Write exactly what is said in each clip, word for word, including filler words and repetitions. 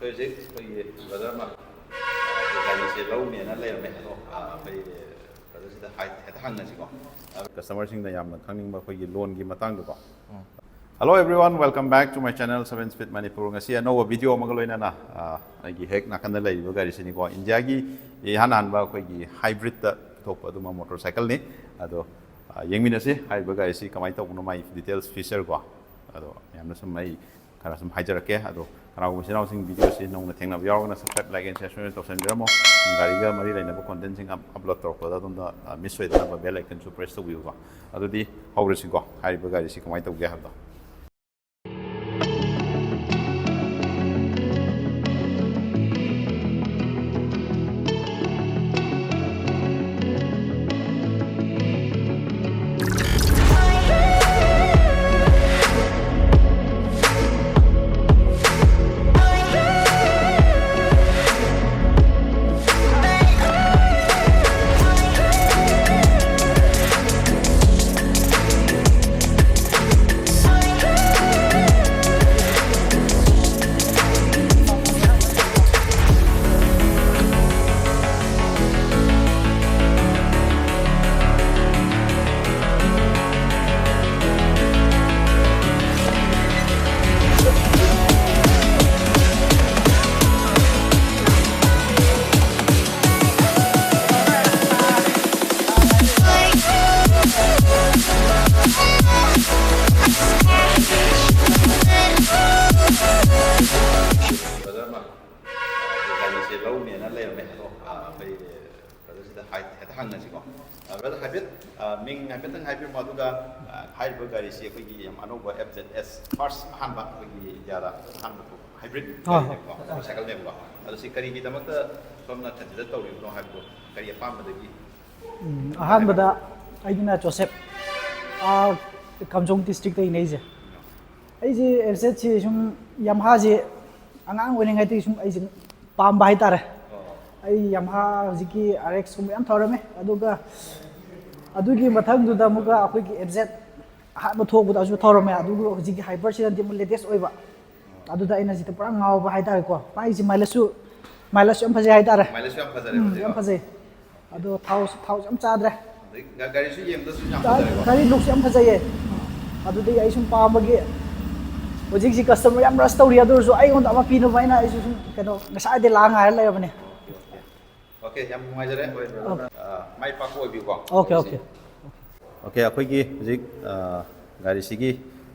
ꯍꯧꯖꯤꯛ ꯑꯩꯈꯣꯏꯒꯤ ꯕ꯭ꯔꯗꯔ ꯑꯃ ꯒꯥꯔꯤꯁꯦ ꯂꯧꯅꯦꯅ ꯂꯩꯔꯝꯃꯦ꯫ ꯑꯗꯣ ꯑꯩꯈꯣꯏ ꯕ꯭ꯔꯗꯔꯁꯤꯗ ꯍꯥꯏꯐꯦꯠ ꯍꯪꯉꯁꯤꯀꯣ꯫ ꯀꯁꯇꯃꯔꯁꯤꯡꯅ ꯌꯥꯝꯅ ꯈꯪꯅꯤꯡꯕ ꯑꯩꯈꯣꯏꯒꯤ ꯂꯣꯟꯒꯤ ꯃꯇꯥꯡꯗꯀꯣ꯫ Hello everyone, welcome back to my channel Seven Speed Manipur. ꯉꯁꯤ ꯑꯅꯧꯕ ꯚꯤꯗꯤꯑꯣ ꯑꯃꯒ ꯂꯣꯏꯅꯅ ꯑ, ꯑꯩꯒꯤ ꯍꯦꯛ ꯅꯥꯀꯟꯗ ꯂꯩꯔꯤꯕ ꯒꯥꯔꯤꯁꯤꯅꯤꯀꯣ, ꯏꯟꯗꯤꯌꯥꯒꯤ ꯏꯍꯥꯟ ꯍꯥꯟꯕ ꯑꯩꯈꯣꯏꯒꯤ ꯍꯥꯏꯕ꯭ꯔꯤꯠꯇ ꯄꯨꯊꯣꯛꯄ ꯑꯗꯨꯝꯕ ꯃꯣꯇꯣꯔ ꯁꯥꯏꯀꯜꯅꯤ꯫ ꯑꯗꯣ ꯑ, ꯌꯦꯡꯃꯤꯟꯅꯁꯤ ꯍꯥꯏꯔꯤꯕ ꯒꯥꯔꯤꯁꯤ ꯀꯃꯥꯏꯅ ꯇꯧꯕꯅꯣ, ꯃꯥꯒꯤ ꯗꯤꯇꯦꯜꯁ ꯐꯤꯆꯔ ꯀꯣ꯫ ꯑꯗꯣ ꯃꯌꯥꯝꯅ ꯁꯨꯝ ꯑꯩ ꯈꯔ ꯁꯨꯝ ꯍꯥꯏꯖꯔꯛꯀꯦ꯫ ꯑꯗꯣ ꯀꯅꯥꯒꯨꯝꯕ ꯏꯆꯤꯟ ꯏꯅꯥꯎꯁꯤꯡ ꯚꯤꯗꯤꯑꯣꯁꯤ ꯅꯧꯅ ꯊꯦꯡꯅꯕ ꯌꯥꯎꯔꯒꯅ subscribe, like and share ꯁꯣꯏꯗꯅ ꯇꯧꯁꯟꯕꯤꯔꯝꯃꯣ꯫ ꯒꯥꯔꯤꯒ ꯃꯔꯤ ꯂꯩꯅꯕ ꯀꯣꯟꯇꯦꯟꯁꯤꯡ ꯑꯞꯂꯣꯗ ꯇꯧꯔꯛꯄꯗ ꯑꯗꯣꯝꯗ ꯃꯤꯁ ꯑꯣꯏꯗꯅꯕ ꯕꯦꯜ ꯑꯥꯏꯀꯟꯁꯨ ꯄ꯭ꯔꯦꯁ ꯇꯧꯕꯤꯌꯨꯀꯣ꯫ ꯑꯗꯨꯗꯤ ꯍꯧꯔꯁꯤꯀꯣ, ꯍꯥꯏꯔꯤꯕ ꯒꯥꯔꯤꯁꯤ ꯀꯃꯥꯏꯅ ꯇꯧꯒꯦ ꯍꯥꯏꯕꯗꯣ꯫ ꯕ꯭ꯔꯗꯔ ꯑꯃ ꯒꯥꯔꯤꯁꯦ ꯂꯧꯅꯦꯅ ꯂꯩꯔꯝꯃꯦ꯫ ꯑꯗꯣ ꯑꯩꯈꯣꯏ ꯕ꯭ꯔꯗꯔꯁꯤꯗ ꯍꯥꯏꯐꯦꯠ ꯍꯪꯉꯁꯤꯀꯣ꯫ ꯕ꯭ꯔꯗꯔ, ꯍꯥꯏꯐꯦꯠ ꯃꯤꯡ ꯍꯥꯏꯐꯦꯠꯇꯪ ꯍꯥꯏꯕꯤꯔꯝꯃꯣ꯫ ꯑꯗꯨꯒ ꯍꯥꯏꯔꯤꯕ ꯒꯥꯔꯤꯁꯤ ꯑꯩꯈꯣꯏꯒꯤ ꯌꯥꯝ ꯑꯅꯧꯕ F Z S, ꯐꯥꯔꯁ ꯑꯍꯥꯟꯕ ꯑꯩꯈꯣꯏꯒꯤ ꯏꯟꯗꯤꯌꯥꯗ ꯑꯍꯥꯟꯕ ꯊꯣꯛꯄ ꯍꯥꯏꯕ꯭ꯔꯤꯠ ꯍꯣꯏ, ꯍꯣꯏ꯫ ꯒꯥꯔꯤꯅꯦꯕꯀꯣ, ꯃꯣꯇꯣꯔ ꯁꯥꯏꯀꯜꯅꯦꯕꯀꯣ꯫ ꯑꯗꯣ ꯁꯤ ꯀꯔꯤꯒꯤꯗꯃꯛꯇ ꯁꯣꯝꯅ ꯀꯟꯁꯤꯗꯔ ꯇꯧꯔꯤꯕꯅꯣ ꯍꯥꯏꯕꯗꯣ, ꯀꯔꯤ ꯑꯄꯥꯝꯕꯗꯒꯤ? ꯎꯝ, ꯑꯍꯥꯟꯕꯗ ꯑꯩꯒꯤꯅ ꯖꯣꯁꯦꯞ, ꯑꯥ, ꯀꯥꯝꯖꯣꯡ ꯗꯤꯁꯇ꯭ꯔꯤꯛꯇꯒꯤꯅꯦ ꯑꯩꯁꯦ꯫ ꯑꯩꯁꯦ F Z ꯁꯤ ꯁꯨꯝ, ꯌꯥꯝꯍꯥꯁꯦ ꯑꯉꯥꯡ ꯑꯣꯏꯔꯤꯉꯩꯗꯒꯤ ꯁꯨꯝ ꯑꯩꯁꯦ ꯄꯥꯝꯕ ꯍꯥꯏꯇꯥꯔꯦ꯫ ꯑꯣ꯫ ꯑꯩ ꯌꯥꯝꯍꯥ ꯍꯧꯖꯤꯛꯀꯤ R X ꯀꯨꯝꯕ ꯌꯥꯝ ꯊꯧꯔꯝꯃꯦ, ꯑꯗꯨꯒ ꯑꯗꯨꯒꯤ ꯃꯊꯪꯗꯨꯗ ꯑꯃꯨꯛꯀ ꯑꯩꯈꯣꯏꯒꯤ F Z ꯑꯍꯥꯟꯕ ꯊꯣꯛꯄꯗ ꯑꯗꯨꯁꯨ ꯊꯧꯔꯝꯃꯦ, ꯑꯗꯨꯒ ꯍꯧꯖꯤꯛꯀꯤ ꯍꯥꯏꯕꯔꯁꯤꯅꯗꯤ ꯑꯃꯨꯛ ꯂꯦꯇꯦꯁ ꯑꯣꯏꯕ꯫ ꯑꯗꯨꯗ ꯑꯩꯅ ꯁꯤꯗ ꯄꯨꯔꯥ ꯉꯥꯎꯕ ꯍꯥꯏꯇꯥꯔꯦꯀꯣ꯫ ꯃꯥꯏꯁꯤ mileageꯁꯨ mileageꯁꯨ ꯌꯥꯝ ꯐꯖꯩ ꯍꯥꯏꯇꯥꯔꯦ꯫ Mileageꯁꯨ ꯌꯥꯝ ꯐꯖꯔꯦ ꯎꯝ, ꯍꯧꯖꯤꯛ꯫ ꯌꯥꯝ ꯐꯖꯩ꯫ ꯑꯗꯣ ꯊꯥꯎ ꯊꯥꯎꯁꯨ ꯌꯥꯝ ꯆꯥꯗ꯭ꯔꯦ꯫ ꯑꯗꯩ ꯒꯥ- ꯒꯥꯔꯤꯁꯨ ꯌꯦꯡꯕꯗꯁꯨ ꯌꯥꯝ ꯐꯖꯔꯦꯀꯣ꯫ ꯒꯥꯔꯤ ꯂꯨꯛꯁꯨ ꯌꯥꯝ ꯐꯖꯩꯌꯦ꯫ ꯑꯗꯨꯗꯒꯤ ꯑꯩ ꯁꯨꯝ ꯄꯥꯝꯕꯒꯤ ꯍꯧꯖꯤꯛꯁꯤ customer ꯌꯥꯝ rush ꯇꯧꯔꯤ, ꯑꯗꯨ ꯑꯣꯏꯔꯁꯨ ꯑꯩꯉꯣꯟꯗ ꯑꯃ ꯄꯤꯅꯕ ꯑꯩꯅ ꯑꯩꯁꯨ ꯁꯨꯝ ꯀꯩꯅꯣ ꯉꯁꯥꯏꯗꯩ ꯂꯥꯛꯑ ꯉꯥꯏꯔ ꯂꯩꯔꯕꯅꯦ꯫ Okay, ꯌꯥꯝ ꯅꯨꯡꯉꯥꯏꯖꯔꯦ꯫ ꯑ, ꯃꯥꯏ ꯄꯥꯛꯄ ꯑꯣꯏꯕꯤꯌꯨꯀꯣ꯫ Okay, okay. Okay, ꯑꯩꯈꯣꯏꯒꯤ ꯍꯧꯖꯤꯛ ꯑ, ꯒꯥꯔꯤꯁꯤꯒꯤ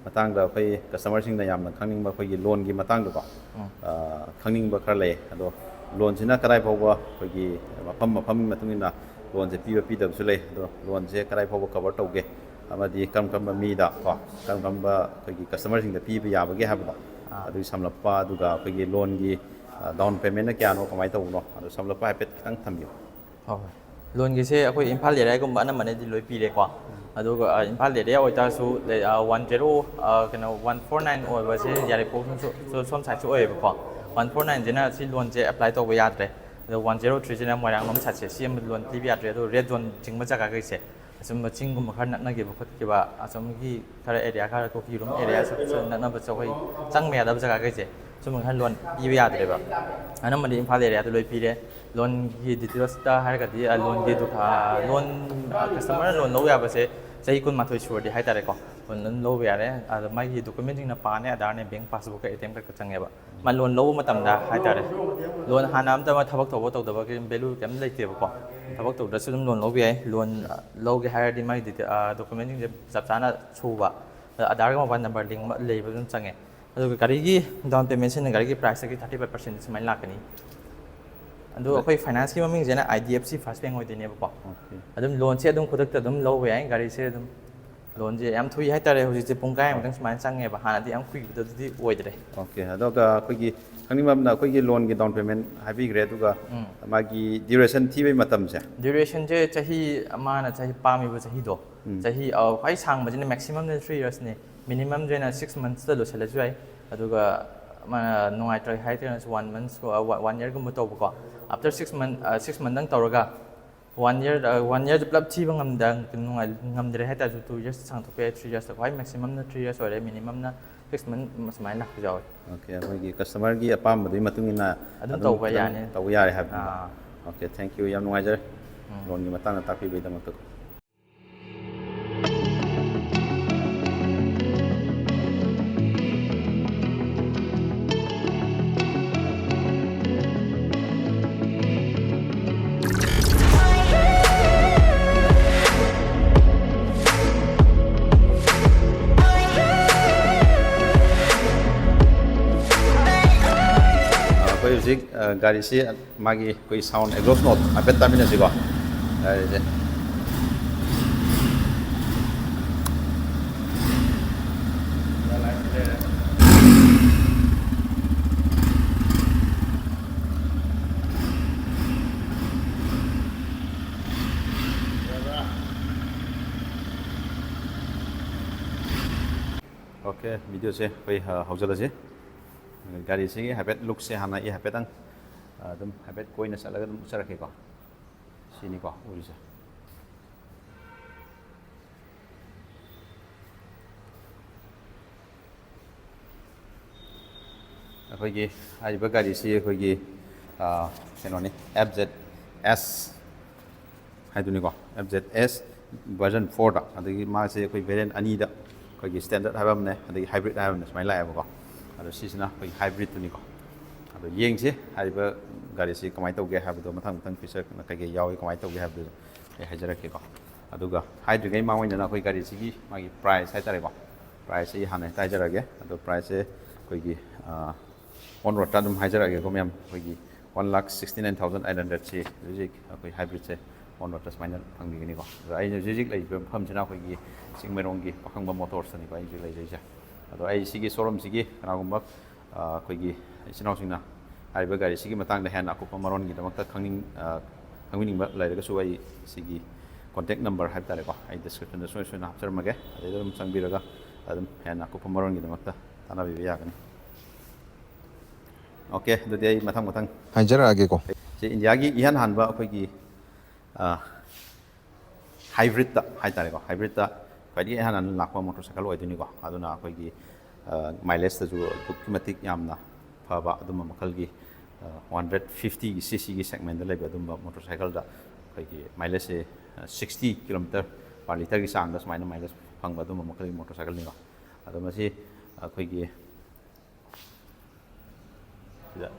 ꯃꯇꯥꯡꯗ ꯑꯩꯈꯣꯏ customerꯁꯤꯡꯅ ꯌꯥꯝꯅ ꯈꯪꯅꯤꯡꯕ ꯑꯩꯈꯣꯏꯒꯤ loanꯒꯤ ꯃꯇꯥꯡꯗꯀꯣ꯫ ꯑ, ꯈꯪꯅꯤꯡꯕ ꯈꯔ ꯂꯩ꯫ ꯑꯗꯣ loanꯁꯤꯅ ꯀꯗꯥꯏ ꯐꯥꯎꯕ ꯑꯩꯈꯣꯏꯒꯤ ꯃꯐꯝ ꯃꯐꯝꯒꯤ ꯃꯇꯨꯡ ꯏꯟꯅ loanꯁꯦ ꯄꯤꯕ ꯄꯤꯗꯕꯁꯨ ꯂꯩ꯫ ꯑꯗꯣ loanꯁꯦ ꯀꯗꯥꯏ ꯐꯥꯎꯕ cover ꯇꯧꯒꯦ? ꯑꯃꯗꯤ ꯀꯔꯝ ꯀꯔꯝꯕ ꯃꯤꯗ ꯀꯣ, ꯀꯔꯝ ꯀꯔꯝꯕ ꯑꯩꯈꯣꯏꯒꯤ customerꯁꯤꯡꯗ ꯄꯤꯕ ꯌꯥꯕꯒꯦ ꯍꯥꯏꯕꯗꯣ, ꯑꯗꯨꯒꯤ ꯁꯝꯂꯞꯄ, ꯑꯗꯨꯒ ꯑꯩꯈꯣꯏꯒꯤ loanꯒꯤ, ꯑ, down paymentꯅ ꯀꯌꯥꯅꯣ, ꯀꯃꯥꯏꯅ ꯇꯧꯕꯅꯣ, ꯑꯗꯣ ꯁꯝꯂꯞꯄ ꯍꯥꯏꯐꯦꯠ ꯈꯤꯇꯪ ꯊꯝꯕꯤꯌꯨ꯫ ꯍꯣꯏ, ꯍꯣꯏ꯫ Loanꯒꯤꯁꯦ ꯑꯩꯈꯣꯏ ꯏꯝꯐꯥꯜ areaꯒꯨꯝꯕ ꯑꯅꯝꯕꯅꯗꯤ ꯂꯣꯏ ꯄꯤꯔꯦꯀꯣ꯫ ꯑꯗꯨꯒ, ꯑ, ꯏꯝꯐꯥꯜ area ꯑꯣꯏꯇꯥꯔꯁꯨ, ꯂꯩ-, ꯑ, one zero, ꯑ, ꯀꯩꯅꯣ, one four nine ꯑꯣꯏꯕꯁꯦ ꯌꯥꯏꯔꯤꯄꯣꯛꯁꯨ ꯁꯣꯝ sideꯁꯨ ꯑꯣꯏꯌꯦꯕꯀꯣ꯫ One four nineꯁꯤꯅ ꯁꯤ loanꯁꯦ apply ꯇꯧꯕ ꯌꯥꯗ꯭ꯔꯦ꯫ ꯑꯗꯣ one zero threeꯒꯤꯅ ꯃꯣꯏꯔꯥꯡꯂꯣꯝ sideꯁꯦ, ꯁꯤ ꯑꯃ loan ꯄꯤꯕ ꯌꯥꯗ꯭ꯔꯦ꯫ ꯑꯗꯣ red zone ꯆꯤꯡꯕ ꯖꯒꯥꯈꯩꯁꯦ, ꯑꯁꯨꯝꯕ ꯆꯤꯡꯒꯨꯝꯕ ꯈꯔ ꯅꯛꯅꯈꯤꯕ ꯈꯣꯠꯈꯤꯕ, ꯑꯁꯣꯝꯒꯤ ꯈꯔ area, ꯈꯔ ꯀꯨꯀꯤꯔꯣꯝ area ꯁꯨꯝ ꯅꯛꯅꯕ ꯑꯩꯈꯣꯏ ꯆꯪꯕ ꯌꯥꯗꯕ ꯖꯒꯥꯈꯩꯁꯦ, ꯁꯨꯝꯕ ꯈꯔ loan ꯄꯤꯕ ꯌꯥꯗ꯭ꯔꯦꯕ꯫ ꯑꯅꯝꯕꯗꯤ ꯏꯝꯐꯥꯜ areaꯗ ꯂꯣꯏ ꯄꯤꯔꯦ꯫ Loanꯒꯤ detailsꯇ ꯍꯥꯏꯔꯒꯗꯤ, ꯑ, loanꯒꯤ ꯗꯨ-, ꯑ, loan, ꯑ, customerꯅ loan ꯂꯧ ꯌꯥꯕꯁꯦ ꯆꯍꯤ ꯀꯨꯟꯃꯥꯊꯣꯏ ꯁꯨꯔꯗꯤ ꯍꯥꯏꯇꯥꯔꯦꯀꯣ, loan ꯑꯗꯨꯝ ꯂꯧꯕ ꯌꯥꯔꯦ꯫ ꯑꯗ ꯃꯥꯒꯤ documentꯁꯤꯡꯅ PANꯅꯦ, AADHARꯅꯦ, bank passbook, ATM card ꯆꯪꯉꯦꯕ꯫ ꯃꯥ loan ꯂꯧꯕ ꯃꯇꯝꯗ ꯍꯥꯏꯇꯥꯔꯦ, loan ꯍꯥꯟꯅ ꯑꯝꯇ ꯃꯥ ꯊꯕꯛ ꯇꯧꯕ ꯇꯧꯗꯕꯒꯤ value ꯀꯩꯝ ꯂꯩꯇꯦꯕꯀꯣ꯫ ꯊꯕꯛ ꯇꯧꯗ꯭ꯔꯁꯨ ꯑꯗꯨꯝ loan ꯂꯧꯕ ꯌꯥꯏ꯫ Loan, ꯑ, ꯂꯧꯒꯦ ꯍꯥꯏꯔꯗꯤ ꯃꯥꯒꯤ detail, ꯑ, documentꯁꯤꯡꯁꯦ ꯆꯞ ꯆꯥꯅ ꯁꯨꯕ, ꯑꯗ AADHARꯒ mobile number link ꯑꯃ ꯂꯩꯕ ꯑꯗꯨꯝ ꯆꯪꯉꯦ꯫ ꯑꯗꯨꯒ ꯒꯥꯔꯤꯒꯤ down paymentꯁꯤꯅ ꯒꯥꯔꯤꯒꯤ priceꯇꯒꯤ thirty five percent ꯁꯨꯃꯥꯏꯅ ꯂꯥꯛꯀꯅꯤ꯫ ꯑꯗꯨ ꯑꯩꯈꯣꯏ financeꯀꯤ ꯃꯃꯤꯡꯁꯤꯅ IDFC First Bank ꯑꯣꯏꯗꯣꯏꯅꯦꯕꯀꯣ꯫ Okay. ꯑꯗꯨꯝ loanꯁꯦ ꯑꯗꯨꯝ ꯈꯨꯗꯛꯇ ꯑꯗꯨꯝ ꯂꯧꯕ ꯌꯥꯏ ꯒꯥꯔꯤꯁꯦ ꯑꯗꯨꯝ꯫ Loanꯁꯦ ꯌꯥꯝ ꯊꯨꯏ ꯍꯥꯏꯇꯥꯔꯦ, ꯍꯧꯖꯤꯛꯁꯦ ꯄꯨꯡꯈꯥꯏꯃꯨꯛꯇꯪ ꯁꯨꯃꯥꯏꯅ ꯆꯪꯉꯦꯕ, ꯍꯥꯟꯅꯗꯤ ꯌꯥꯝ ꯀꯨꯏꯕꯗꯣ ꯑꯗꯨꯗꯤ ꯑꯣꯏꯗ꯭ꯔꯦ꯫ Okay, ꯑꯗꯨꯒ ꯑꯩꯈꯣꯏꯒꯤ ꯈꯪꯅꯤꯡꯕ ꯑꯃꯅ, ꯑꯩꯈꯣꯏꯒꯤ loanꯒꯤ down payment ꯍꯥꯏꯕꯤꯈ꯭ꯔꯦ, ꯑꯗꯨꯒ ꯃꯥꯒꯤ duration ꯊꯤꯕꯒꯤ ꯃꯇꯝꯁꯦ? Durationꯁꯦ ꯆꯍꯤ, ꯃꯥꯅ ꯆꯍꯤ ꯄꯥꯝꯃꯤꯕ ꯆꯍꯤꯗꯣ, ꯆꯍꯤ, ꯑ, ꯈ꯭ꯋꯥꯏ ꯁꯥꯡꯕꯁꯤꯅ maximumꯗ three yearsꯅꯤ, minimumꯁꯤꯅ six monthsꯇ ꯂꯣꯏꯁꯤꯜꯂꯁꯨ ꯌꯥꯏ꯫ ꯑꯗꯨꯒ ꯃꯥꯅ ꯅꯨꯡꯉꯥꯏꯇ꯭ꯔꯦ ꯍꯥꯏꯔꯒꯅꯁꯨ one months, ꯑ, one yearꯒꯨꯝꯕ ꯇꯧꯕꯀꯣ꯫ After six month, ꯑ, six monthꯗꯪ ꯇꯧꯔꯒ one year, ꯑ, one yearꯗ ꯄꯨꯂꯞ ꯊꯤꯕ ꯉꯝꯗ-, ꯅꯨꯡꯉꯥꯏ-, ꯉꯝꯗ꯭ꯔꯦ ꯍꯥꯏꯇꯥꯔꯁꯨ two years ꯁꯥꯡꯗꯣꯛꯄ ꯌꯥꯏ, three yearsꯇ꯫ ꯈ꯭ꯋꯥꯏ maximumꯅ three years ꯑꯣꯏꯔꯦ, minimumꯅ ꯁꯤꯛꯁ ꯃꯟ ꯁꯨꯃꯥꯏꯅ ꯂꯥꯛꯄꯁꯨ ꯌꯥꯎꯋꯤ꯫ ꯑꯣꯀꯦ, ꯑꯩꯈꯣꯏꯒꯤ ꯀꯁꯇꯃꯔꯒꯤ ꯑꯄꯥꯝꯕꯗꯨꯒꯤ ꯃꯇꯨꯡ ꯏꯟꯅ ꯑꯗꯨꯝ ꯇꯧꯕ ꯈꯤꯇꯪ ꯌꯥꯅꯤ꯫ ꯇꯧꯕ ꯌꯥꯔꯦ ꯍꯥꯏꯕꯅꯤꯀꯣ꯫ ꯑꯥ꯫ ꯑꯣꯀꯦ, ꯊꯦꯡꯀ꯭ꯌꯨ, ꯌꯥꯝ ꯅꯨꯡꯉꯥꯏꯖꯔꯦ ꯂꯣꯟꯒꯤ ꯃꯇꯥꯡꯗ ꯇꯥꯛꯄꯤꯕꯒꯤꯗꯃꯛꯇ꯫ ꯑꯩꯈꯣꯏ ꯍꯧꯖꯤꯛ, ꯑ, ꯒꯥꯔꯤꯁꯤ ꯃꯥꯒꯤ ꯑꯩꯈꯣꯏ sound exhaust note ꯍꯥꯏꯐꯦꯠ ꯇꯥꯃꯤꯟꯅꯁꯤꯀꯣ꯫ ꯒꯥꯔꯤꯁꯦ꯫ ꯑꯣꯀꯦ, ꯚꯤꯗꯤꯑꯣꯁꯦ ꯑꯩꯈꯣꯏ, ꯑ, ꯍꯧꯖꯤꯜꯂꯁꯤ꯫ ꯒꯥꯔꯤꯁꯤꯒꯤ ꯍꯥꯏꯐꯦꯠ ꯂꯨꯛꯁꯦ ꯍꯥꯟꯅ ꯑꯩ ꯍꯥꯏꯐꯦꯠꯇꯪ, ꯑ, ꯑꯗꯨꯝ ꯍꯥꯏꯐꯦꯠ ꯀꯣꯏꯅ ꯆꯠꯂꯒ ꯑꯗꯨꯝ ꯎꯠꯆꯔꯛꯀꯦꯀꯣ꯫ ꯁꯤꯅꯤꯀꯣ ꯎꯔꯤꯁꯦ꯫ ꯑꯩꯈꯣꯏꯒꯤ ꯍꯥꯏꯔꯤꯕ ꯒꯥꯔꯤꯁꯤ ꯑꯩꯈꯣꯏꯒꯤ, ꯑ, ꯀꯩꯅꯣꯅꯤ, F Z S ꯍꯥꯏꯗꯨꯅꯤꯀꯣ, F Z S version four ꯗ꯫ ꯑꯗꯒꯤ ꯃꯥꯁꯦ ꯑꯩꯈꯣꯏ variant ꯑꯅꯤꯗ, ꯑꯩꯈꯣꯏꯒꯤ standard ꯍꯥꯏꯕ ꯑꯃꯅꯦ, ꯑꯗꯒꯤ hybrid ꯍꯥꯏꯕ ꯑꯃꯅꯦ, ꯁꯨꯃꯥꯏꯅ ꯂꯥꯛꯑꯦꯕꯀꯣ꯫ ꯑꯗꯣ ꯁꯤꯁꯤꯅ ꯑꯩꯈꯣꯏꯒꯤ hybrid ꯇꯨꯅꯤꯀꯣ꯫ ꯑꯗꯣ ꯌꯦꯡꯁꯤ ꯍꯥꯏꯔꯤꯕ ꯒꯥꯔꯤꯁꯤ ꯀꯃꯥꯏꯅ ꯇꯧꯒꯦ ꯍꯥꯏꯕꯗꯣ, ꯃꯊꯪ ꯃꯊꯪ feature ꯀꯩꯀꯩ ꯌꯥꯎꯏ, ꯀꯃꯥꯏꯅ ꯇꯧꯒꯦ ꯍꯥꯏꯕꯗꯨ ꯑꯩ ꯍꯥꯏꯖꯔꯛꯀꯦꯀꯣ꯫ ꯑꯗꯨꯒ ꯍꯥꯏꯗ꯭ꯔꯤꯉꯩ ꯃꯃꯥꯡ ꯑꯣꯏꯅ ꯑꯩꯈꯣꯏ ꯒꯥꯔꯤꯁꯤꯒꯤ ꯃꯥꯒꯤ price ꯍꯥꯏꯇꯥꯔꯦꯀꯣ, price ꯁꯤ ꯍꯥꯟꯅ ꯍꯦꯛꯇ ꯍꯥꯏꯖꯔꯛꯑꯒꯦ꯫ ꯑꯗꯣ price ꯁꯦ ꯑꯩꯈꯣꯏꯒꯤ, ꯑ, on road ꯇ ꯑꯗꯨꯝ ꯍꯥꯏꯖꯔꯛꯑꯒꯦꯀꯣ ꯃꯌꯥꯝ, ꯑꯩꯈꯣꯏꯒꯤ one lakh sixty nine thousand eight hundred ꯁꯤ ꯍꯧꯖꯤꯛ ꯍꯧꯖꯤꯛ ꯑꯩꯈꯣꯏ hybrid ꯁꯦ on road ꯇ ꯁꯨꯃꯥꯏꯅ ꯐꯪꯕꯤꯒꯅꯤꯀꯣ꯫ ꯑꯗꯣ ꯑꯩꯅ ꯍꯧꯖꯤꯛ ꯍꯧꯖꯤꯛ ꯂꯩꯔꯤꯕ ꯃꯐꯝꯁꯤꯅ ꯑꯩꯈꯣꯏꯒꯤ ꯆꯤꯡꯃꯩꯔꯣꯡꯒꯤ ꯄꯥꯈꯪꯕ Motors ꯇꯅꯤꯀꯣ ꯑꯩ ꯍꯧꯖꯤꯛ ꯂꯩꯖꯩꯁꯦ꯫ ꯑꯗꯣ ꯑꯩ ꯁꯤꯒꯤ showroom ꯁꯤꯒꯤ ꯀꯅꯥꯒꯨꯝꯕ, ꯑ, ꯑꯩꯈꯣꯏꯒꯤ ꯏꯆꯤꯟ ꯏꯅꯥꯎꯁꯤꯡꯅ ꯍꯥꯏꯔꯤꯕ ꯒꯥꯔꯤꯁꯤꯒꯤ ꯃꯇꯥꯡꯗ ꯍꯦꯟꯅ ꯑꯀꯨꯞꯄ ꯃꯔꯣꯟꯒꯤꯗꯃꯛꯇ ꯈꯪꯅꯤꯡ-, ꯑ, ꯈꯪꯕꯤꯅꯤꯡꯕ ꯂꯩꯔꯒꯁꯨ ꯑꯩ ꯁꯤꯒꯤ contact number ꯍꯥꯏꯕ ꯇꯥꯔꯦꯀꯣ, ꯑꯩ description ꯗ ꯁꯣꯏ ꯁꯣꯏꯅ ꯍꯥꯞꯆꯔꯝꯃꯒꯦ꯫ ꯑꯗꯩꯗ ꯑꯗꯨꯝ ꯆꯪꯕꯤꯔꯒ ꯑꯗꯨꯝ ꯍꯦꯟꯅ ꯑꯀꯨꯞꯄ ꯃꯔꯣꯟꯒꯤꯗꯃꯛꯇ ꯇꯥꯟꯅꯕꯤꯕ ꯌꯥꯒꯅꯤ꯫ ꯑꯣꯀꯦ, ꯑꯗꯨꯗꯤ ꯑꯩ ꯃꯊꯪ ꯃꯊꯪ ꯍꯥꯏꯖꯔꯛꯑꯒꯦꯀꯣ꯫ ꯁꯤ ꯏꯟꯗꯤꯌꯥꯒꯤ ꯏꯍꯥꯟ ꯍꯥꯟꯕ ꯑꯩꯈꯣꯏꯒꯤ, ꯑ, hybrid ꯇ ꯍꯥꯏꯇꯥꯔꯦꯀꯣ, hybrid ꯇ ꯈ꯭ꯋꯥꯏꯗꯒꯤ ꯏꯍꯥꯟ ꯍꯥꯟꯅ ꯂꯥꯛꯄ motorcycle ꯑꯣꯏꯗꯣꯏꯅꯤꯀꯣ꯫ ꯑꯗꯨꯅ ꯑꯩꯈꯣꯏꯒꯤ, ꯃꯥꯏꯂꯦꯖꯇꯁꯨ ꯑꯗꯨꯛꯀꯤ ꯃꯇꯤꯛ ꯌꯥꯝꯅ ꯐꯕ ꯑꯗꯨꯝꯕ ꯃꯈꯜꯒꯤ ꯋꯥꯟ ꯍꯟꯗ꯭ꯔꯦꯠ ꯐꯤꯐꯇꯤꯒꯤ ꯁꯤ ꯁꯤꯒꯤ ꯁꯦꯒꯃꯦꯟꯗ ꯂꯩꯕ ꯑꯗꯨꯝꯕ ꯃꯣꯇꯣꯔꯁꯥꯏꯀꯜꯗ ꯑꯩꯈꯣꯏꯒꯤ ꯃꯥꯏꯂꯦꯖꯁꯦ ꯁꯤꯛꯁꯇꯤ ꯀꯤꯂꯣꯃꯤꯇꯔ ꯄꯥꯔ ꯂꯤꯇꯔꯒꯤ ꯆꯥꯡꯗ ꯁꯨꯃꯥꯏꯅ ꯃꯥꯏꯂꯦꯖ ꯐꯪꯕ ꯑꯗꯨꯝꯕ ꯃꯈꯜꯒꯤ ꯃꯣꯇꯣꯔꯁꯥꯏꯀꯜꯅꯤꯀꯣ꯫ ꯑꯗꯣ ꯃꯁꯤ ꯑꯩꯈꯣꯏꯒꯤ ꯁꯤꯗ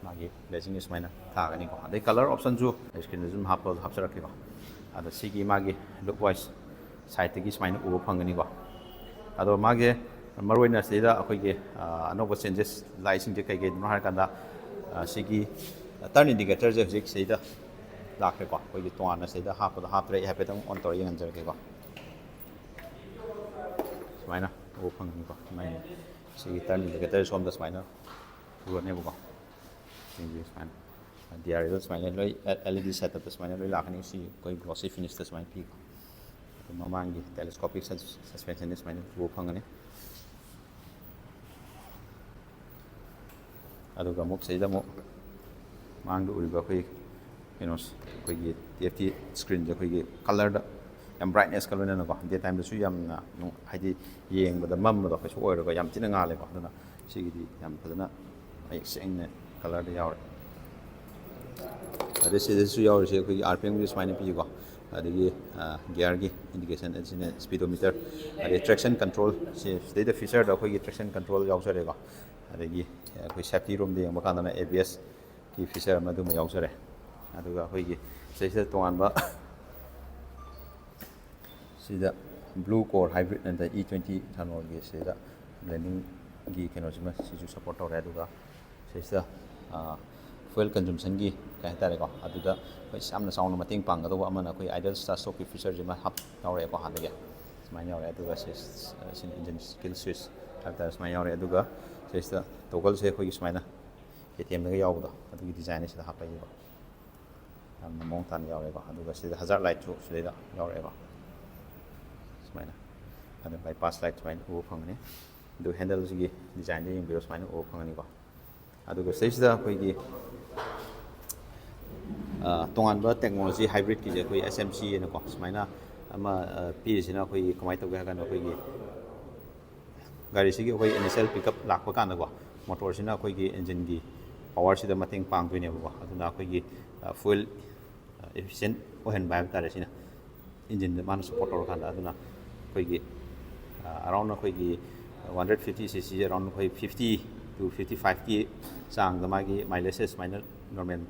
ꯃꯥꯒꯤ ꯂꯦꯁꯤꯡꯁꯦ ꯁꯨꯃꯥꯏꯅ ꯊꯥꯒꯅꯤꯀꯣ꯫ ꯑꯗꯩ ꯀꯂꯔ ꯑꯣꯞꯁꯟꯁꯨ ꯁ꯭ꯀ꯭ꯔꯤꯟꯗ ꯑꯗꯨꯝ ꯍꯥꯞꯄ ꯍꯥꯞꯆꯔꯛꯀꯦꯀꯣ꯫ ꯑꯗꯣ ꯁꯤꯒꯤ ꯃꯥꯒꯤ ꯂꯨꯛ ꯋꯥꯏꯁ ꯁꯥꯏꯠꯇꯒꯤ ꯁꯨꯃꯥꯏꯅ ꯎꯕ ꯐꯪꯒꯅꯤꯀꯣ꯫ ꯑꯗꯣ ꯃꯥꯒꯤ ꯃꯔꯨ ꯑꯣꯏꯅ ꯁꯤꯗ ꯑꯩꯈꯣꯏꯒꯤ ꯑꯅꯧꯕ ꯆꯦꯟꯖꯦꯁ ꯂꯥꯛꯏꯁꯤꯡꯁꯦ ꯀꯩ ꯀꯩꯅꯣ ꯍꯥꯏꯔꯀꯥꯟꯗ ꯁꯤꯒꯤ ꯇꯔꯟ ꯏꯟꯗꯤꯀꯦꯇꯔꯁꯦ ꯍꯧꯖꯤꯛ ꯁꯤꯗ ꯂꯥꯛꯈ꯭ꯔꯦꯀꯣ꯫ ꯑꯩꯈꯣꯏꯒꯤ ꯇꯣꯉꯥꯟꯅ ꯁꯤꯗ ꯍꯥꯞꯄꯗ ꯍꯥꯞꯇ꯭ꯔꯦ꯫ ꯑꯩ ꯍꯥꯏꯐꯦꯠꯇꯪ ꯑꯣꯟ ꯇꯧꯔ ꯌꯦꯡꯍꯟꯖꯔꯛꯀꯦꯀꯣ꯫ ꯁꯨꯃꯥꯏꯅ ꯎꯕ ꯐꯪꯒꯅꯤꯀꯣ꯫ ꯁꯨꯃꯥꯏꯅ ꯁꯤꯒꯤ ꯇꯔꯟ ꯏꯟꯗꯤꯀꯦꯇꯔ ꯁꯣꯝꯗ ꯁꯨꯃꯥꯏꯅ ꯎꯔꯅꯦꯕꯀꯣ꯫ ꯁꯤꯡꯁꯦ ꯁꯨꯃꯥꯏꯅ ꯗꯤ ꯑꯥꯔ ꯑꯦꯜꯗ ꯁꯨꯃꯥꯏꯅ ꯂꯣꯏ ꯑꯦꯜ ꯏ ꯗꯤ ꯁꯦꯠꯑꯞꯇ ꯁꯨꯃꯥꯏꯅ ꯂꯣꯏ ꯂꯥꯛꯀꯅꯤ꯫ ꯁꯤ ꯑꯩꯈꯣꯏ ꯒ꯭ꯂꯣꯁꯤ ꯐꯤꯅꯤꯁꯇ ꯁꯨꯃꯥꯏꯅ ꯄꯤꯀꯣ꯫ ꯑꯗꯨ ꯃꯃꯥꯡꯒꯤ ꯇꯦꯂꯦꯁꯀꯣꯄꯤꯛ ꯁꯁꯄꯦꯟꯁꯟꯗ ꯁꯨꯃꯥꯏꯅ ꯎꯕ ꯐꯪꯒꯅꯤ꯫ ꯑꯗꯨꯒ ꯑꯃꯨꯛ ꯁꯤꯗ ꯑꯃꯨꯛ ꯃꯥꯡꯗ ꯎꯔꯤꯕ ꯑꯩꯈꯣꯏ ꯀꯩꯅꯣꯁꯦ, ꯑꯩꯈꯣꯏꯒꯤ ꯇꯤ ꯑꯦꯐ ꯇꯤ ꯁ꯭ꯀ꯭ꯔꯤꯟꯁꯦ ꯑꯩꯈꯣꯏꯒꯤ ꯀꯂꯔꯗ ꯌꯥꯝ ꯕ꯭ꯔꯥꯏꯠꯅꯦꯁꯀ ꯂꯣꯏꯅꯅꯀꯣ꯫ ꯗꯦ ꯇꯥꯏꯝꯗꯁꯨ ꯌꯥꯝꯅ ꯅꯨꯡ-, ꯍꯥꯏꯗꯤ ꯌꯦꯡꯕꯗ ꯃꯝꯕꯗꯣ ꯀꯩꯁꯨ ꯑꯣꯏꯔꯒ ꯌꯥꯝ ꯊꯤꯅ ꯉꯥꯜꯂꯦꯀꯣ꯫ ꯑꯗꯨꯅ ꯁꯤꯒꯤꯗꯤ ꯌꯥꯝ ꯐꯖꯅ ꯃꯌꯦꯛ ꯁꯦꯡꯅ ꯀꯂꯔꯗ ꯌꯥꯎꯔꯦ꯫ ꯑꯗꯩ ꯁꯤꯗꯁꯨ ꯌꯥꯎꯔꯤꯁꯦ ꯑꯩꯈꯣꯏꯒꯤ ꯑꯥꯔ ꯄꯤ ꯑꯦꯝꯒꯤ ꯁꯨꯃꯥꯏꯅ ꯄꯤꯀꯣ꯫ ꯑꯗꯒꯤ ꯒꯤꯌꯔꯒꯤ ꯏꯟꯗꯤꯀꯦꯁꯟ ꯑꯁꯤꯅ ꯁ꯭ꯄꯤꯗꯣꯃꯤꯇꯔ, ꯑꯗꯩ ꯇ꯭ꯔꯦꯛꯁꯟ ꯀꯟꯇ꯭ꯔꯣꯜ꯫ ꯁꯤ ꯁꯤꯗꯩꯗ ꯐꯤꯆꯔꯗ ꯑꯩꯈꯣꯏꯒꯤ ꯇ꯭ꯔꯦꯛꯁꯟ ꯀꯟꯇ꯭ꯔꯣꯜ ꯌꯥꯎꯖꯔꯦꯀꯣ꯫ ꯑꯗꯒꯤ ꯑꯩꯈꯣꯏ ꯁꯦꯐꯇꯤ ꯔꯨꯝꯗ ꯌꯦꯡꯕ ꯀꯥꯟꯗꯅ ꯑꯦ ꯕꯤ ꯑꯦꯁꯀꯤ ꯐꯤꯆꯔ ꯑꯃ ꯑꯗꯨꯃ ꯌꯥꯎꯖꯔꯦ꯫ ꯑꯗꯨꯒ ꯑꯩꯈꯣꯏꯒꯤ ꯁꯤꯗꯩꯁꯤꯗ ꯇꯣꯉꯥꯟꯕ ꯁꯤꯗ ꯕ꯭ꯂꯨ ꯀꯣꯔ ꯍꯥꯏꯕ꯭ꯔꯤꯠ ꯅꯠꯇ꯭ꯔ ꯏ ꯇ꯭ꯋꯦꯟꯇꯤ ꯏꯊꯥꯅꯣꯜꯒꯤ ꯁꯤꯗ ꯕ꯭ꯂꯦꯟꯗꯤꯡꯒꯤ ꯀꯩꯅꯣꯁꯤꯃ ꯁꯤꯁꯨ ꯁꯞꯄꯣꯔꯠ ꯇꯧꯔꯦ꯫ ꯑꯗꯨꯒ ꯁꯤꯁꯤꯗ ꯐ꯭ꯌꯨꯑꯦꯜ ꯀꯟꯖꯨꯝꯁꯟꯒꯤ ꯀꯩ ꯍꯥꯏꯇꯥꯔꯦꯀꯣ, ꯑꯗꯨꯗ ꯑꯩꯈꯣꯏ ꯌꯥꯝꯅ ꯆꯥꯎꯅ ꯃꯇꯦꯡ ꯄꯥꯡꯒꯗꯧꯕ ꯑꯃꯅ ꯑꯩꯈꯣꯏ ꯑꯥꯏꯗꯜ ꯁ꯭ꯇꯥꯔꯠ ꯁ꯭ꯇꯣꯞꯀꯤ ꯐꯤꯆꯔꯁꯤꯃ ꯍꯥꯞ ꯌꯥꯎꯔꯛꯑꯦꯀꯣ ꯍꯥꯟꯅꯒꯤ꯫ ꯁꯨꯃꯥꯏꯅ ꯌꯥꯎꯔꯛꯑꯦ꯫ ꯑꯗꯨꯒ ꯁꯤ, ꯁꯤꯅ ꯏꯟꯖꯤꯟ ꯀꯤꯜ ꯁ꯭ꯋꯤꯆ ꯍꯥꯏꯕ ꯇꯥꯔꯦ, ꯁꯨꯃꯥꯏꯅ ꯌꯥꯎꯔꯛꯑꯦ꯫ ꯑꯗꯨꯒ ꯁꯤꯁꯤꯗ ꯇꯣꯒꯜꯁꯦ ꯑꯩꯈꯣꯏꯒꯤ ꯁꯨꯃꯥꯏꯅ ꯀꯦ ꯇꯤ ꯑꯦꯝꯗꯒ ꯌꯥꯎꯕꯗꯣ ꯑꯗꯨꯒꯤ ꯗꯤꯖꯥꯏꯟꯅꯤ ꯁꯤꯗ ꯍꯥꯞꯄꯛꯏꯕ꯫ ꯌꯥꯝꯅ ꯃꯑꯣꯡ ꯇꯥꯅ ꯌꯥꯎꯔꯦꯀꯣ꯫ ꯑꯗꯨꯒ ꯁꯤꯗ ꯍꯖꯥꯔ ꯂꯥꯏꯠꯁꯨ ꯁꯤꯗꯩꯗ ꯌꯥꯎꯔꯛꯑꯦꯀꯣ꯫ ꯁꯨꯃꯥꯏꯅ ꯑꯗꯨ ꯕꯥꯏꯄꯥꯁ ꯂꯥꯏꯠ ꯁꯨꯃꯥꯏꯅ ꯎꯕ ꯐꯪꯒꯅꯤ꯫ ꯑꯗꯨ ꯍꯦꯟꯗꯜꯁꯤꯒꯤ ꯗꯤꯖꯥꯏꯟꯁꯦ ꯌꯦꯡꯕꯤꯔꯣ, ꯁꯨꯃꯥꯏꯅ ꯎꯕ ꯐꯪꯒꯅꯤꯀꯣ꯫ ꯑꯗꯨꯒ ꯁꯤꯗꯩꯁꯤꯗ ꯑꯩꯈꯣꯏꯒꯤ ꯑ, ꯇꯣꯉꯥꯟꯕ ꯇꯦꯛꯅꯣꯂꯣꯖꯤ ꯍꯥꯏꯕ꯭ꯔꯤꯠꯀꯤꯁꯦ ꯑꯩꯈꯣꯏ ꯑꯦꯁ ꯑꯦꯝ ꯁꯤ ꯍꯥꯏꯅꯀꯣ ꯁꯨꯃꯥꯏꯅ ꯑꯃ, ꯑ, ꯄꯤꯔꯤꯁꯤꯅ ꯑꯩꯈꯣꯏꯒꯤ ꯀꯃꯥꯏꯅ ꯇꯧꯒꯦ ꯍꯥꯏ ꯀꯥꯟꯗ ꯑꯩꯈꯣꯏꯒꯤ ꯒꯥꯔꯤꯁꯤꯒꯤ ꯑꯩꯈꯣꯏ initial pickup ꯂꯥꯛꯄ ꯀꯥꯟꯗꯀꯣ, ꯃꯣꯇꯣꯔꯁꯤꯅ ꯑꯩꯈꯣꯏꯒꯤ ꯏꯟꯖꯤꯟꯒꯤ ꯄꯋꯥꯔꯁꯤꯗ ꯃꯇꯦꯡ ꯄꯥꯡꯗꯣꯏꯅꯦꯕꯀꯣ꯫ ꯑꯗꯨꯅ ꯑꯩꯈꯣꯏꯒꯤ fuel efficient ꯑꯣꯏꯍꯟꯕ ꯍꯥꯏꯕ ꯇꯥꯔꯦ ꯁꯤꯅ, ꯏꯟꯖꯤꯟꯗ ꯃꯥꯅ support ꯇꯧꯔꯀꯥꯟꯗ꯫ ꯑꯗꯨꯅ ꯑꯩꯈꯣꯏꯒꯤ ꯑꯔꯥꯎꯟ ꯑꯩꯈꯣꯏꯒꯤ ꯋꯥꯟ ꯍꯟꯗ꯭ꯔꯦꯠ ꯐꯤꯐꯇꯤ ꯁꯤ ꯁꯤꯁꯦ ꯑꯔꯥꯎꯟ ꯑꯩꯈꯣꯏ ꯐꯤꯐꯇꯤ ꯇꯨ ꯐꯤꯐꯇꯤ ꯐꯥꯏꯚꯀꯤ ꯆꯥꯡꯗ ꯃꯥꯒꯤ ꯃꯥꯏꯂꯦꯖꯁꯦ ꯁꯨꯃꯥꯏꯅ ꯅꯣꯔꯃꯦꯜ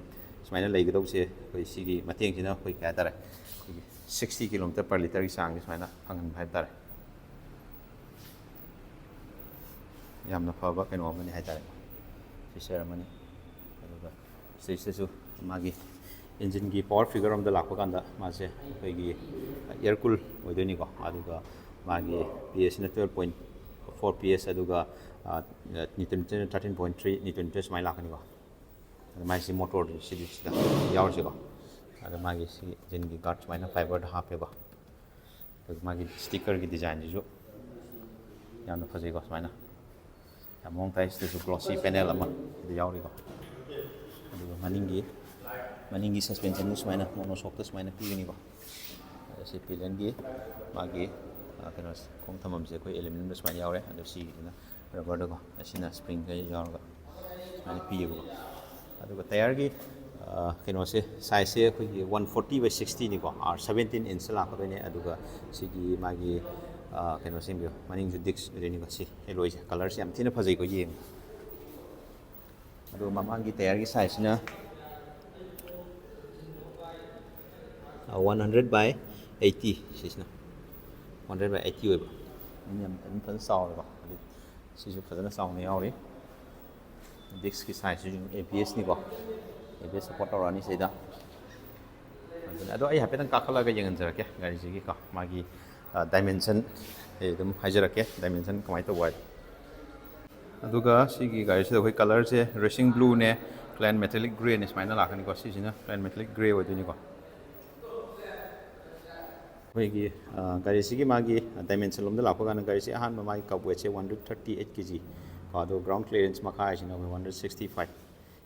ꯁꯨꯃꯥꯏꯅ ꯂꯩꯒꯗꯧꯕꯁꯦ ꯑꯩꯈꯣꯏ ꯁꯤꯒꯤ ꯃꯇꯦꯡꯁꯤꯅ ꯑꯩꯈꯣꯏ ꯀꯩ ꯍꯥꯏꯇꯥꯔꯦ, ꯑꯩꯈꯣꯏꯒꯤ ꯁꯤꯛꯁꯇꯤ ꯀꯤꯂꯣꯃꯤꯇꯔ ꯄꯔ ꯂꯤꯇꯔꯒꯤ ꯆꯥꯡꯁꯦ ꯁꯨꯃꯥꯏꯅ ꯐꯪꯍꯟꯕ ꯍꯥꯏꯕ ꯇꯥꯔꯦ꯫ ꯌꯥꯝꯅ ꯐꯕ ꯀꯩꯅꯣ ꯑꯃꯅꯤ ꯍꯥꯏꯇꯥꯔꯦ, ꯐꯤꯆꯔ ꯑꯃꯅꯤ꯫ ꯑꯗꯨꯒ ꯁꯤꯁꯤꯗꯁꯨ ꯃꯥꯒꯤ ꯏꯟꯖꯤꯟꯒꯤ ꯄꯋꯥꯔ ꯐꯤꯒꯔ ꯑꯃꯗ ꯂꯥꯛꯄ ꯀꯥꯟꯗ ꯃꯥꯁꯦ ꯑꯩꯈꯣꯏꯒꯤ air cool ꯑꯣꯏꯗꯣꯏꯅꯤꯀꯣ꯫ ꯑꯗꯨꯒ ꯃꯥꯒꯤ ꯄꯤ ꯑꯦꯁꯤꯅ twelve point four P S, ꯑꯗꯨꯒ ꯅ꯭ꯌꯨꯇꯟ ꯃꯤꯇꯔꯅ thirteen point three Newton meter ꯁꯨꯃꯥꯏꯅ ꯂꯥꯛꯀꯅꯤꯀꯣ꯫ ꯑꯗ ꯃꯥꯏꯁꯤ ꯃꯣꯇꯣꯔ ꯁꯤꯗꯤ ꯁꯤꯗ ꯌꯥꯎꯔꯤꯁꯤꯀꯣ꯫ ꯑꯗ ꯃꯥꯒꯤ ꯁꯤ ꯏꯟꯖꯤꯟꯒꯤ ꯒꯥꯔꯗ ꯁꯨꯃꯥꯏꯅ ꯐꯥꯏꯕꯔꯗ ꯍꯥꯞꯄꯦꯕ꯫ ꯑꯗꯨꯒ ꯃꯥꯒꯤ ꯁ꯭ꯇꯤꯀꯔꯒꯤ ꯗꯤꯖꯥꯏꯟꯁꯤꯁꯨ ꯌꯥꯝꯅ ꯐꯖꯩꯀꯣ꯫ ꯁꯨꯃꯥꯏꯅ ꯌꯥꯝ ꯃꯑꯣꯡ ꯇꯥꯏ꯫ ꯁꯤꯗꯁꯨ ꯒ꯭ꯂꯣꯁꯤ ꯄꯦꯅꯦꯜ ꯑꯃ ꯁꯤꯗ ꯌꯥꯎꯔꯤꯀꯣ꯫ ꯑꯗꯨꯒ ꯃꯅꯤꯡꯒꯤ, ꯃꯅꯤꯡꯒꯤ ꯁꯁꯄꯦꯟꯁꯟꯁꯨ ꯁꯨꯃꯥꯏꯅ ꯃꯣꯅꯣꯁꯣꯛꯇ ꯁꯨꯃꯥꯏꯅ ꯄꯤꯒꯅꯤꯀꯣ꯫ ꯑꯗ ꯁꯤ ꯄꯤꯂꯤꯌꯟꯒꯤ ꯃꯥꯒꯤ, ꯑ, ꯀꯩꯅꯣꯁꯦ, ꯈꯣꯡ ꯊꯝꯐꯝꯁꯦ ꯑꯩꯈꯣꯏ ꯑꯦꯂꯨꯃꯤꯅꯤꯌꯝꯗ ꯁꯨꯃꯥꯏꯅ ꯌꯥꯎꯔꯦ꯫ ꯑꯗꯣ ꯁꯤꯒꯤꯁꯤꯅ ꯔꯕꯔꯗꯀꯣ, ꯑꯁꯤꯅ ꯁ꯭ꯄ꯭ꯔꯤꯡꯒ ꯌꯥꯎꯔꯒ ꯁꯨꯃꯥꯏꯅ ꯄꯤꯌꯦꯕꯀꯣ꯫ ꯑꯗꯨꯒ ꯇꯌꯥꯔꯒꯤ, ꯑ, ꯀꯩꯅꯣꯁꯦ, ꯁꯥꯏꯖꯁꯦ ꯑꯩꯈꯣꯏꯒꯤ one forty by sixty ꯅꯤꯀꯣ, R seventeen inch ꯂꯥꯛꯀꯗꯣꯏꯅꯦ꯫ ꯑꯗꯨꯒ ꯁꯤꯒꯤ ꯃꯥꯒꯤ, ꯑ, ꯀꯩꯅꯣꯁꯦ ꯌꯦꯡꯕꯤꯌꯨ, ꯃꯅꯤꯡꯁꯨ ꯗꯤꯁꯛ ꯑꯣꯏꯗꯣꯏꯅꯤꯀꯣ꯫ ꯁꯤ ꯑꯦꯂꯣꯏꯁꯦ, ꯀꯂꯔꯁꯦ ꯌꯥꯝ ꯊꯤꯅ ꯐꯖꯩꯀꯣ, ꯌꯦꯡꯉꯨ꯫ ꯑꯗꯨꯒ ꯃꯃꯥꯡꯒꯤ ꯇꯌꯥꯔꯒꯤ ꯁꯥꯏꯖꯁꯤꯅ, ꯑ, one hundred by eighty, ꯁꯤꯁꯤꯅ one hundred by eighty ꯑꯣꯏꯕ꯫ ꯑꯗꯨꯝ ꯌꯥꯝ, ꯑꯗꯨꯝ ꯐꯖꯅ ꯆꯥꯎꯔꯦꯀꯣ꯫ ꯑꯗꯩ ꯁꯤꯁꯨ ꯐꯖꯅ ꯆꯥꯎꯅ ꯌꯥꯎꯔꯤ꯫ ꯗꯤꯁꯛꯀꯤ ꯁꯥꯏꯖꯁꯤꯁꯨ ABS ꯅꯤꯀꯣ, ABS support ꯇꯧꯔꯛꯑꯅꯤ ꯁꯤꯗ꯫ ꯑꯗꯨꯅ, ꯑꯗꯣ ꯑꯩ ꯍꯥꯏꯐꯦꯠꯇꯪ ꯀꯥꯈꯠꯂꯒ ꯌꯦꯡꯍꯟꯖꯔꯛꯀꯦ ꯒꯥꯔꯤꯁꯤꯒꯤꯀꯣ, ꯃꯥꯒꯤ, ꯑ, dimension ꯑꯩ ꯑꯗꯨꯝ ꯍꯥꯏꯖꯔꯛꯀꯦ, dimension ꯀꯃꯥꯏꯅ ꯇꯧꯕ ꯍꯥꯏꯗꯣ꯫ ꯑꯗꯨꯒ ꯁꯤꯒꯤ ꯒꯥꯔꯤꯁꯤꯗ ꯑꯩꯈꯣꯏ ꯀꯂꯔꯁꯦ racing blue ꯅꯦ, cyan metallic grey ꯅꯦ ꯁꯨꯃꯥꯏꯅ ꯂꯥꯛꯀꯅꯤꯀꯣ꯫ ꯁꯤꯁꯤꯅ cyan metallic grey ꯑꯣꯏꯗꯣꯏꯅꯤꯀꯣ꯫ ꯑꯩꯈꯣꯏꯒꯤ, ꯑ, ꯒꯥꯔꯤꯁꯤꯒꯤ ꯃꯥꯒꯤ dimension ꯂꯣꯝꯗ ꯂꯥꯛꯄ ꯀꯥꯟꯗ ꯒꯥꯔꯤꯁꯤ ꯑꯍꯥꯟꯕ ꯃꯥꯒꯤ cup weight ꯁꯦ one hundred thirty eight K G ꯀꯣ, ꯑꯗꯨꯒ ground clearance ꯃꯈꯥ ꯍꯥꯏꯁꯤꯅ ꯑꯩꯈꯣꯏ one hundred sixty five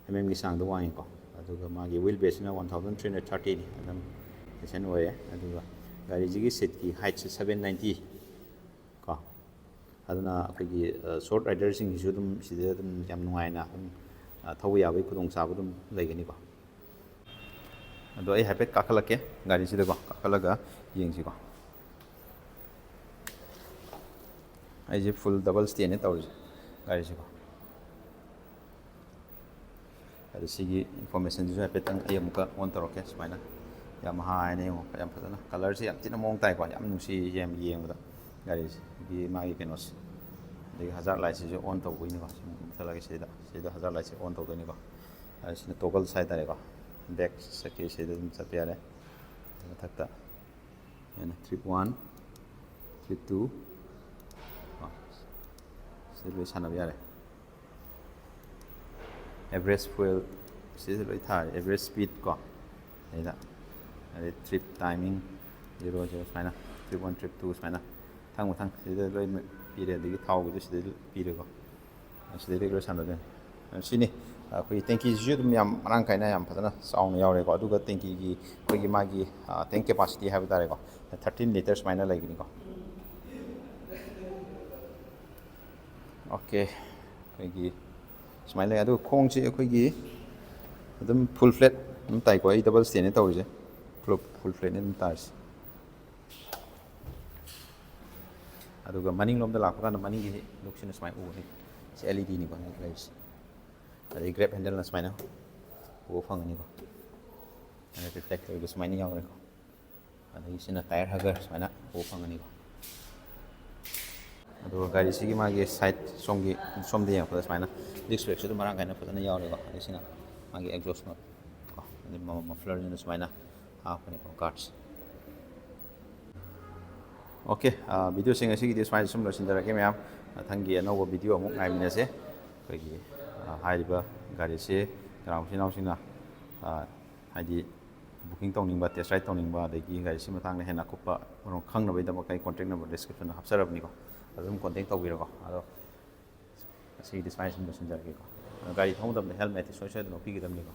MM ꯒꯤ ꯆꯥꯡꯗ ꯋꯥꯡꯉꯤꯀꯣ꯫ ꯑꯗꯨꯒ ꯃꯥꯒꯤ wheel base ꯁꯤꯅ one thousand three hundred thirty ꯅꯤ, ꯑꯗꯨꯝ decent ꯑꯣꯏꯌꯦ꯫ ꯑꯗꯨꯒ ꯒꯥꯔꯤꯁꯤꯒꯤ seat ꯀꯤ height ꯁꯦ seven ninety ꯀꯣ꯫ ꯑꯗꯨꯅ ꯑꯩꯈꯣꯏꯒꯤ ꯁꯣꯔꯠ ꯔꯥꯏꯗꯔꯁꯤꯡꯒꯤꯁꯨ ꯑꯗꯨꯝ ꯁꯤꯗ ꯑꯗꯨꯝ ꯌꯥꯝ ꯅꯨꯡꯉꯥꯏꯅ ꯑꯗꯨꯝ ꯊꯧꯕ ꯌꯥꯕꯒꯤ ꯈꯨꯗꯣꯡꯆꯥꯕ ꯑꯗꯨꯝ ꯂꯩꯒꯅꯤꯀꯣ꯫ ꯑꯗꯣ ꯑꯩ ꯍꯥꯏꯐꯦꯠ ꯀꯥꯈꯠꯂꯛꯀꯦ ꯒꯥꯔꯤꯁꯤꯗꯀꯣ, ꯀꯥꯈꯠꯂꯒ ꯌꯦꯡꯁꯤꯀꯣ꯫ ꯑꯩꯁꯦ ꯐꯨꯜ ꯗꯕꯜ ꯁ꯭ꯇꯦꯅꯦ ꯇꯧꯔꯤꯁꯦ ꯒꯥꯔꯤꯁꯤꯀꯣ꯫ ꯑꯗ ꯁꯤꯒꯤ ꯏꯟꯐꯣꯔꯃꯦꯁꯟꯁꯤꯁꯨ ꯍꯥꯏꯐꯦꯠꯇꯪ ꯑꯩ ꯑꯃꯨꯛꯀ ꯑꯣꯟ ꯇꯧꯔꯛꯀꯦ꯫ ꯁꯨꯃꯥꯏꯅ ꯌꯥꯝ ꯍꯥꯏꯅ ꯌꯦꯡꯉꯣ, ꯌꯥꯝ ꯐꯖꯅ ꯀꯂꯔꯁꯦ ꯌꯥꯝ ꯊꯤꯅ ꯃꯑꯣꯡ ꯇꯥꯏꯀꯣ, ꯌꯥꯝ ꯅꯨꯡꯁꯤ ꯌꯥꯝ ꯌꯦꯡꯕꯗ꯫ ꯒꯥꯔꯤꯁꯤꯒꯤ ꯃꯥꯒꯤ ꯀꯩꯅꯣꯁꯦ, ꯑꯗꯒꯤ ꯍꯖꯥꯔ ꯂꯥꯏꯠꯁꯤꯁꯨ ꯑꯣꯟ ꯇꯧꯕꯒꯤꯅꯤꯀꯣ꯫ ꯁꯤ ꯃꯨꯊꯠꯂꯒꯦ ꯁꯤꯗ, ꯁꯤꯗ ꯍꯖꯥꯔ ꯂꯥꯏꯠꯁꯦ ꯑꯣꯟ ꯇꯧꯗꯣꯏꯅꯤꯀꯣ꯫ ꯑꯗ ꯁꯤꯅ ꯇꯣꯒꯜꯁ ꯍꯥꯏꯇꯥꯔꯦꯀꯣ꯫ ꯕꯦꯛ ꯆꯠꯈꯤ, ꯁꯤꯗ ꯑꯗꯨꯝ ꯆꯠꯄ ꯌꯥꯔꯦ꯫ ꯃꯊꯛꯇ ꯇ꯭ꯔꯤꯞ ꯋꯥꯟ, ꯇ꯭ꯔꯤꯞ ꯇꯨ, ꯁꯤꯗ ꯂꯣꯏ ꯁꯥꯟꯅꯕ ꯌꯥꯔꯦ꯫ ꯑꯦꯚꯔꯦꯖ ꯐ꯭ꯌꯨꯑꯦꯜ ꯁꯤꯗ ꯂꯣꯏ ꯊꯥꯔꯦ, ꯑꯦꯚꯔꯦꯖ ꯁ꯭ꯄꯤꯗ ꯀꯣ, ꯑꯗꯩꯗ ꯑꯗꯩ ꯇ꯭ꯔꯤꯞ ꯇꯥꯏꯃꯤꯡ ꯖꯤꯔꯣ ꯖꯤꯔꯣ ꯁꯨꯃꯥꯏꯅ, ꯇ꯭ꯔꯤꯞ ꯋꯥꯟ, ꯇ꯭ꯔꯤꯞ ꯇꯨ ꯁꯨꯃꯥꯏꯅ ꯃꯊꯪ ꯃꯊꯪ ꯁꯤꯗ ꯂꯣꯏ ꯄꯤꯔꯦ꯫ ꯑꯗꯒꯤ ꯊꯥꯎꯒꯤꯁꯨ ꯁꯤꯗ ꯄꯤꯔꯦꯀꯣ, ꯁꯤꯗꯩꯗꯒꯤ ꯂꯣꯏ ꯁꯥꯟꯅꯗꯣꯏꯅꯤ꯫ ꯁꯤꯅꯤ ꯑꯩꯈꯣꯏꯒꯤ ꯇꯦꯡꯀꯤꯁꯤꯁꯨ ꯑꯗꯨꯝ ꯌꯥꯝ ꯃꯔꯥꯡ ꯀꯥꯏꯅ ꯌꯥꯝ ꯐꯖꯅ ꯆꯥꯎꯅ ꯌꯥꯎꯔꯦꯀꯣ꯫ ꯑꯗꯨꯒ ꯇꯦꯡꯀꯤꯒꯤ ꯑꯩꯈꯣꯏꯒꯤ ꯃꯥꯒꯤ ꯇꯦꯡ ꯀꯦꯄꯥꯁꯤꯇꯤ ꯍꯥꯏꯕ ꯇꯥꯔꯦꯀꯣ, ꯊꯥꯔꯇꯤꯟ ꯂꯤꯇꯔ ꯁꯨꯃꯥꯏꯅ ꯂꯩꯒꯅꯤꯀꯣ꯫ ꯑꯣꯀꯦ, ꯑꯩꯈꯣꯏꯒꯤ ꯁꯨꯃꯥꯏꯅ ꯂꯩ꯫ ꯑꯗꯨꯒ ꯈꯣꯡꯁꯤ ꯑꯩꯈꯣꯏꯒꯤ ꯑꯗꯨꯝ ꯐꯨꯜ ꯐ꯭ꯂꯦꯠ ꯑꯗꯨꯝ ꯇꯥꯏꯀꯣ꯫ ꯑꯩ ꯗꯕꯜ ꯁ꯭ꯇꯦꯅꯦ ꯇꯧꯔꯤꯁꯦ, ꯐꯨꯜ ꯐ꯭ꯂꯦꯠꯅꯦ ꯑꯗꯨꯝ ꯇꯥꯔꯤꯁꯦ꯫ ꯑꯗꯨꯒ ꯃꯅꯤꯡꯂꯣꯝꯗ ꯂꯥꯛꯄ ꯀꯥꯟꯗ ꯃꯅꯤꯡꯒꯤ ꯂꯨꯛꯁꯤꯅ ꯁꯨꯃꯥꯏꯅ ꯎꯒꯅꯤ꯫ ꯁꯤ ꯑꯦꯜ ꯏ ꯗꯤꯅꯤꯀꯣ ꯂꯩꯔꯤꯁꯦ꯫ ꯑꯗꯩ ꯒ꯭ꯔꯦꯞ ꯍꯦꯟꯗꯜꯅ ꯁꯨꯃꯥꯏꯅ ꯎꯕ ꯐꯪꯒꯅꯤꯀꯣ꯫ ꯑꯗꯩ ꯔꯤꯐ꯭ꯂꯦꯛꯇꯔꯒꯤ ꯁꯨꯃꯥꯏꯅ ꯌꯥꯎꯔꯦꯀꯣ꯫ ꯑꯗꯒꯤ ꯁꯤꯅ ꯇꯥꯏꯌꯔ ꯍꯒꯔ ꯁꯨꯃꯥꯏꯅ ꯎꯕ ꯐꯪꯒꯅꯤꯀꯣ꯫ ꯑꯗꯨꯒ ꯒꯥꯔꯤꯁꯤꯒꯤ ꯃꯥꯒꯤ ꯁꯥꯏꯠ ꯁꯣꯝꯒꯤ, ꯁꯣꯝꯗ ꯌꯦꯡꯉꯛꯄꯗ ꯁꯨꯃꯥꯏꯅ ꯗꯤꯁꯛ ꯕ꯭ꯔꯦꯛꯁꯨ ꯑꯗꯨꯝ ꯃꯔꯥꯡ ꯀꯥꯏꯅ ꯐꯖꯅ ꯌꯥꯎꯔꯦꯀꯣ꯫ ꯑꯗꯩ ꯁꯤꯅ ꯃꯥꯒꯤ ꯑꯦꯛꯖꯣꯁ ꯀꯣ, ꯑꯗꯩ ꯃꯐ꯭ꯂꯔꯁꯤꯅ ꯁꯨꯃꯥꯏꯅ ꯍꯥꯞꯄꯅꯤꯀꯣ, ꯒꯥꯔꯗꯁ꯫ ꯑꯣꯀꯦ, ꯚꯤꯗꯤꯑꯣꯁꯤꯡ ꯑꯁꯤꯒꯤꯗꯤ ꯁꯨꯃꯥꯏꯅ ꯁꯨꯝ ꯂꯣꯏꯁꯤꯟꯖꯔꯒꯦ ꯃꯌꯥꯝ꯫ ꯃꯊꯪꯒꯤ ꯑꯅꯧꯕ ꯚꯤꯗꯤꯑꯣ ꯑꯃꯨꯛ ꯉꯥꯏꯃꯤꯟꯅꯁꯦ꯫ ꯑꯩꯈꯣꯏꯒꯤ ꯍꯥꯏꯔꯤꯕ ꯒꯥꯔꯤꯁꯤ ꯀꯅꯥꯒꯨꯝꯕ ꯏꯆꯤꯟ ꯏꯅꯥꯎꯁꯤꯡꯅ ꯍꯥꯏꯗꯤ ꯕꯨꯀꯤꯡ ꯇꯧꯅꯤꯡꯕ, ꯇꯦꯁ ꯔꯥꯏꯗ ꯇꯧꯅꯤꯡꯕ, ꯑꯗꯒꯤ ꯒꯥꯔꯤꯁꯤ ꯃꯇꯥꯡꯗ ꯍꯦꯟꯅ ꯑꯀꯨꯞꯄ ꯃꯔꯣꯜ ꯈꯪꯅꯕꯒꯤꯗꯃꯛꯇ ꯑꯩ ꯀꯣꯟꯇꯦꯛ ꯅꯝꯕꯔ ꯗꯤꯁꯀ꯭ꯔꯤꯞꯁꯟꯗ ꯍꯥꯞꯆꯔꯕꯅꯤꯀꯣ꯫ ꯑꯗꯨꯝ ꯀꯣꯟꯇꯦꯛ ꯇꯧꯕꯤꯔꯣꯀꯣ꯫ ꯑꯗꯣ ꯉꯁꯤꯒꯤꯗꯤ ꯁꯨꯃꯥꯏꯅ ꯁꯨꯝ ꯂꯣꯏꯁꯤꯟꯖꯔꯒꯦꯀꯣ꯫ ꯒꯥꯔꯤ ꯊꯧꯕ ꯃꯇꯝꯗ ꯍꯦꯜꯃꯦꯠꯇꯤ ꯁꯨꯡꯁꯣꯏ ꯁꯣꯏꯗꯅ ꯎꯞꯄꯤꯒꯗꯕꯅꯤꯀꯣ꯫